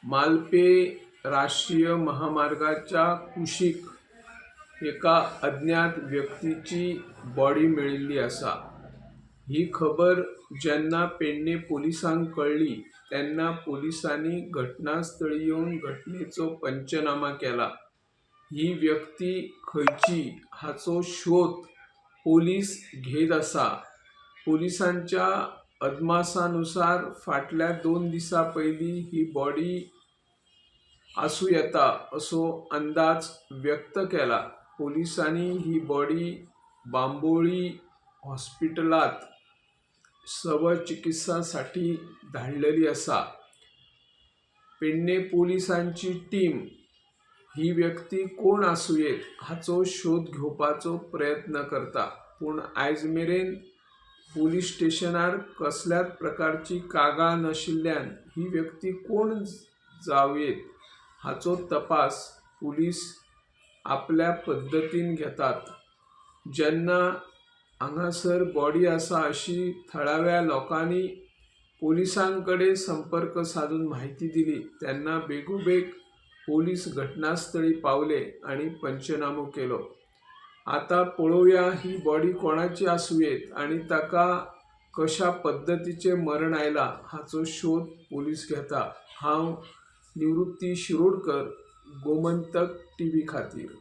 मालपे राष्ट्रीय महामार्गाच्या कुशीक एका अज्ञात व्यक्तीची बॉडी मेळिल्ली आसा. ही खबर जेन्ना पेडणे पोलिसांक कळ्ळी तेन्ना पोलिसांनी घटनास्थळी येवन घटनेचो पंचनामा केला. ही व्यक्ती खंयची हाचो शोध पोलीस घेत आसा. पोलिसांच्या अदमासानुसार फाटल्या 2 दिसां पयलीं ही बॉडी आसूं येता असो अंदाज व्यक्त केला. पोलिसांनी ही बॉडी बांबोळी हॉस्पिटलांत शवचिकित्सासाठी धाडलेली आसा. पेडणे पोलिसांची टीम ही व्यक्ती कोण आसूं येत हाचो शोध घेवपाचो प्रयत्न करता, पूण आयज मेरेन पोलीस स्टेशनार कसल्याच प्रकारची कागाळ नाशिल्ल्यान ही व्यक्ती कोण जावं येत हाचो तपास पुलीस आपल्या पद्दतीन घेतात. जेन्ना हांगासर बॉडी आसा अशी थळाव्या लोकांनी पोलिसां कडेन संपर्क सादून म्हायती दिली तेन्ना बेगोबेग पोलीस घटनास्थळी पावले आनी पंचनामो केलो. आतां पळोवया ही बॉडी कोणाची आसूं येत आनी ताका कशा पद्दतीचें मरण आयलां हाचो शोध पोलीस घेता. हांव निवृत्ती शिरोडकर, गोमंतक टीव्ही खातीर.